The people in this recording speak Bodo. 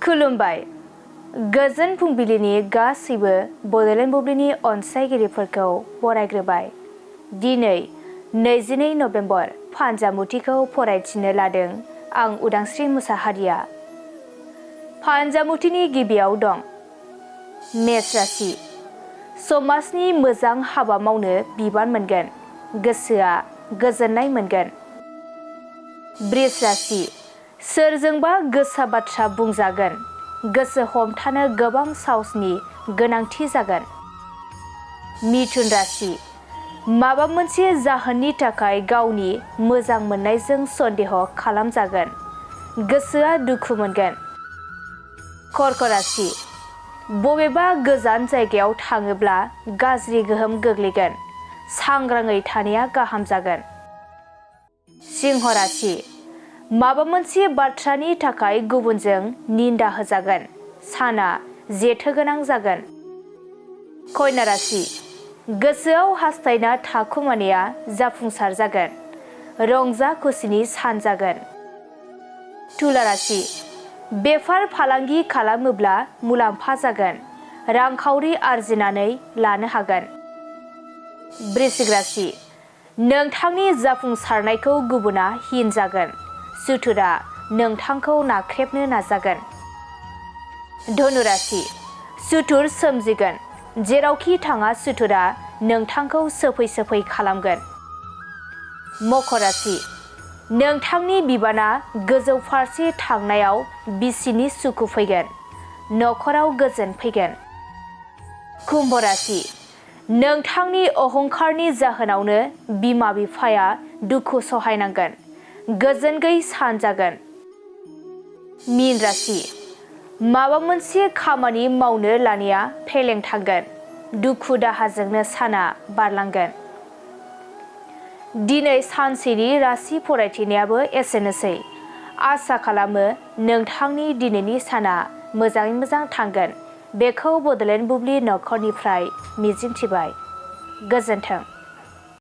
खुलुमबाय गोजोन फुंबिलिनि गासैबो बड'लेण्ड बुब्लिनि अनसायगिरिफोरखौ बरायग्रोबाय। दिनै 22 नभेम्बर फानजामुथिखौ फरायथिनो लादों आं उदांस्रि मुसाहारिया। फानजामुथिनि गिबियाव दं मेष राशि। समाजनि मोजां हाबा मावनो बिबान मोनगोन, गोसोआ गोजोननाय मोनगोन। बृष राशि। सोरजोंबा गोसा बाथ्रा बुंजागोन, गोसो हमथानो गोबां साहसनि गोनांथि जागोन। मिथुन राशि। माबा मोनसे जाहोननि थाखाय गावनि मोजां मोननायजों सन्देह खालामजागोन, गोसोआ दुखु मोनगोन। कर्क राशि। बबेबा गोजान जायगायाव थाङोब्ला गाज्रि गोहोम गोग्लैगोन, सांग्राङै थानाया गाहाम जागोन। सिंह राशि। माबा मोनसे बाथ्रानि थाखाय गुबुनजों निन्दा होजागोन, साना जेथोगोनां जागोन। कन्या राशि। गोसोआव हास्थायना थाखुमानाया जाफुंसार जागोन, रंजा खुसिनि सान जागोन। तुला राशि। बेफार फालांगि खालामोब्ला मुलाम्फा जागोन, रांखावरि आरजिनानै लानो हागोन। वृश्चिक राशि। नोंथांनि जाफुंसारनायखौ गुबुना हिन जागोन, सुथुरा नोंथांखौ नाख्रेबनो नाजागोन। धनु राशि। सुथुर सोमजिगोन, जेरावखि थाङा सुथुरा नोंथांखौ सोफै सोफै खालामगोन। मकर राशि। नोंथांनि बिबाना गोजौ फारसे थांनायाव बिसिनि सुखु फैगोन, नखराव गोजोन फैगोन। कुम्भ राशि। नोंथांनि अहंखारनि जाहोनावनो बिमा बिफाया दुखु सहायनांगोन, गोजोन गैयै सान जागोन। मीन राशि। माबा मोनसे खामानि मावनो लानाया फेलें थांगोन, दुखु दाहाजोंनो साना बारलांगोन। दिनै सानसेनि राशि फरायथिनायाबो एसेनोसै। आसा खालामो नोंथांनि दिनैनि साना मोजाङै मोजां थांगोन, बेखौ बड'लेण्ड बुब्लि नखरनिफ्राय मिजिंथिबाय। गोजोन्थों।